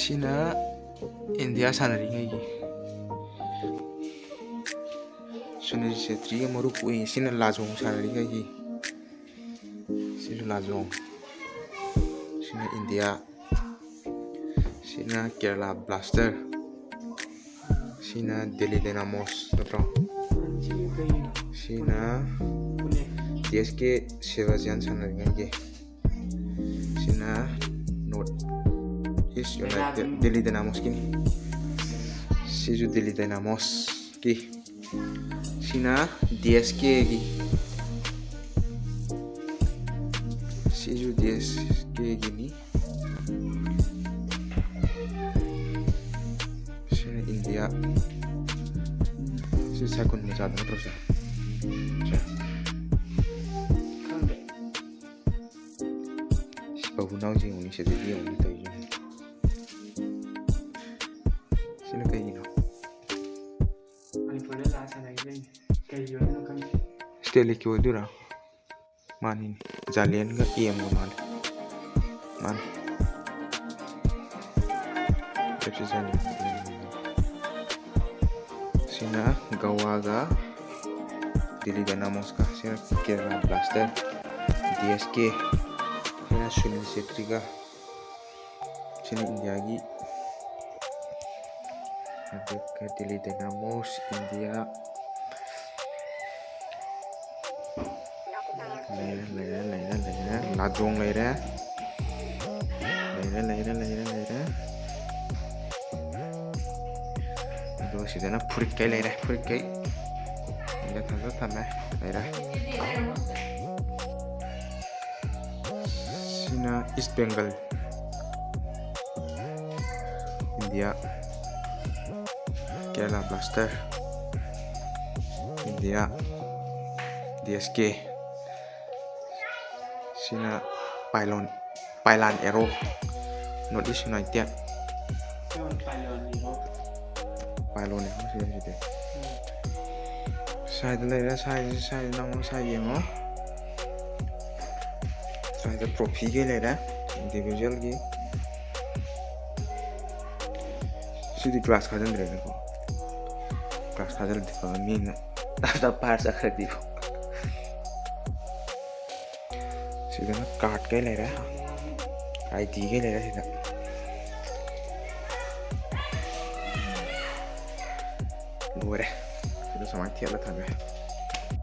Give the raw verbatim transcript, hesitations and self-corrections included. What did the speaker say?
ꯁꯤꯅ ꯏꯟꯗꯤꯌꯥ ꯁꯥꯟꯅꯔꯤꯉꯩꯒꯤ꯫ ꯁꯨꯅꯤꯜ ꯁꯦꯇ꯭ꯔꯤꯒ ꯃꯔꯨꯞ ꯑꯣꯏ꯫ ꯁꯤꯅ ꯂꯥꯖꯣꯡ ꯁꯥꯟꯅꯔꯤꯉꯩꯒꯤ꯫ ꯁꯤꯁꯨ ꯂꯥꯖꯣꯡ꯫ ꯁꯤꯅ ꯏꯟꯗꯤꯌꯥ꯫ ꯁꯤꯅ ꯀꯦꯔꯂꯥ ꯕ꯭ꯂꯥꯁꯇꯔ꯫ ꯁꯤꯅ ꯗꯦꯜꯂꯤ ꯗꯥꯏꯅꯥꯃꯣꯁ ꯅꯠꯇ꯭ꯔꯣ? ꯁꯤꯅ ꯇꯤ ꯑꯦꯁ ꯀꯦ ꯁꯦꯕꯥꯖꯤꯌꯥꯟ ꯁꯥꯟꯅꯔꯤꯉꯩꯒꯤ꯫ ꯁꯤꯅ ꯅꯣꯔꯠ ꯏꯁ ꯌꯨꯅꯥꯏꯇꯦꯠ, ꯗꯦꯜꯂꯤ ꯗꯥꯏꯅꯥꯃꯣꯁꯀꯤꯅꯤ꯫ ꯁꯤꯁꯨ ꯗꯦꯜꯂꯤ ꯗꯥꯏꯅꯥꯃꯣꯁꯀꯤ꯫ ꯁꯤꯅ ꯗꯤ ꯑꯦꯁ ꯀꯦꯒꯤ꯫ ꯁꯤꯁꯨ ꯗꯤ ꯑꯦꯁ ꯀꯦꯒꯤꯅꯤ꯫ ꯁꯤꯅ ꯏꯟꯗꯤꯌꯥ꯫ ꯁꯤ ꯁꯥꯏꯀꯨꯟ ꯃꯆꯥꯗꯣ ꯅꯠꯇ꯭ꯔꯣ ꯁꯦ? ꯁꯦ꯫ ꯁꯤ ꯕꯥꯕꯨꯅꯥꯎꯁꯦ ꯌꯦꯡꯉꯨꯅꯦ, ꯁꯤꯗꯗꯤ ꯌꯦꯡꯉꯨꯅꯦ ꯇꯧꯔꯤꯁꯦ꯫ ꯁꯤꯅ ꯀꯩꯒꯤꯅꯣ? ꯃꯅꯤꯄꯨꯔꯗ ꯂꯥꯛꯑ ꯁꯥꯟꯅꯈꯤꯕꯩꯅꯦ꯫ ꯀꯩꯒꯤ ꯑꯣꯏꯗꯣꯏꯅꯣ ꯈꯪꯗꯦ꯫ ꯁ꯭ꯇꯦꯠ ꯂꯤꯛꯀꯤ ꯑꯣꯏꯗꯣꯏꯔꯥ? ꯃꯥꯅꯤꯅꯦ, ꯖꯥꯂꯦꯟꯒ ꯑꯦꯝꯒ ꯃꯥꯜꯂꯦ꯫ ꯃꯥꯅꯤ꯫ ꯄꯦꯞꯁꯤ ꯖꯥꯂꯦꯟ꯫ ꯁꯤꯅ ꯒꯋꯥꯒ ꯗꯤꯜꯂꯤ ꯗꯥꯏꯅꯥꯃꯣꯁꯀ꯫ ꯁꯤꯅ ꯀꯦꯔꯂꯥ ꯕ꯭ꯂꯥꯁꯇꯔ, ꯗꯤ ꯑꯦꯁ ꯀꯦ꯫ ꯁꯤꯅ ꯁꯨꯅꯤꯜ ꯁꯦꯇ꯭ꯔꯤꯒ꯫ ꯁꯤꯅ ꯏꯟꯗꯤꯌꯥꯒꯤ꯫ ꯑꯗꯨꯒ ꯗꯤꯜꯂꯤ ꯗꯥꯏꯅꯥꯃꯣꯁ, ꯏꯟꯗꯤꯌꯥ꯫ ꯂꯩꯔꯦ, ꯂꯩꯔꯦ, ꯂꯩꯔꯦ, ꯂꯩꯔꯦ, ꯂꯩꯔꯦ꯫ ꯂꯥꯖꯣꯡ ꯂꯩꯔꯦ꯫ ꯂꯩꯔꯦ, ꯂꯩꯔꯦ, ꯂꯩꯔꯦ, ꯂꯩꯔꯦ꯫ ꯑꯗꯨꯒ ꯁꯤꯗꯅ ꯐꯨꯔꯤꯠ ꯀꯩ ꯂꯩꯔꯦ, ꯐꯨꯔꯤꯠ ꯀꯩ꯫ ꯁꯤꯗ ꯊꯝꯖ ꯊꯝꯃꯦ, ꯂꯩꯔꯦ꯫ ꯁꯤꯅ is Bengal. India. Kerala blaster. India. D S K. ꯁꯤꯅ ꯄꯥꯏꯂꯣꯟ, ꯄꯥꯏꯂꯥꯟ ꯑꯦꯔꯣ꯫ North east united. ꯄꯥꯏꯂꯣꯟ ꯑꯦꯔꯣ ꯁꯤꯗ ꯁꯤꯗꯤ꯫ ꯁ꯭ꯋꯥꯏꯗ ꯂꯩꯔꯦ, ꯁ꯭ꯋꯥꯏꯁꯤ, ꯁ꯭ꯋꯥꯏꯗ ꯅꯪꯉꯣ, ꯁ꯭ꯋꯥꯏ ꯌꯦꯡꯉꯣ꯫ ꯁ꯭ꯋꯥꯏꯗ ꯇ꯭ꯔꯣꯐꯤꯒꯤ ꯂꯩꯔꯦ, ꯏꯟꯗꯤꯕꯤꯖꯨꯋꯦꯜꯒꯤ꯫ ꯁꯤꯗꯤ ꯒ꯭ꯂꯥꯁ ꯈꯥꯖꯤꯟꯗ꯭ꯔꯦꯅꯀꯣ꯫ ꯒ꯭ꯂꯥꯁ ꯈꯥꯖꯤꯜꯂꯗꯤ ꯐꯕ, ꯃꯤꯅ ꯇꯞ ꯇꯞ ꯄꯥꯏꯔ ꯆꯠꯈ꯭ꯔꯗꯤꯕꯣ꯫ ꯁꯤꯗꯅ ꯀꯥꯔꯠꯀꯩ ꯂꯩꯔꯦ, ꯑꯥꯏ ꯗꯤꯒꯩ ꯂꯩꯔꯦ ꯁꯤꯗ꯫ ꯂꯣꯏꯔꯦ꯫ ꯁꯤꯗ ꯁꯨꯃꯥꯏꯅ ꯊꯦꯠꯂ ꯊꯝꯃꯦ꯫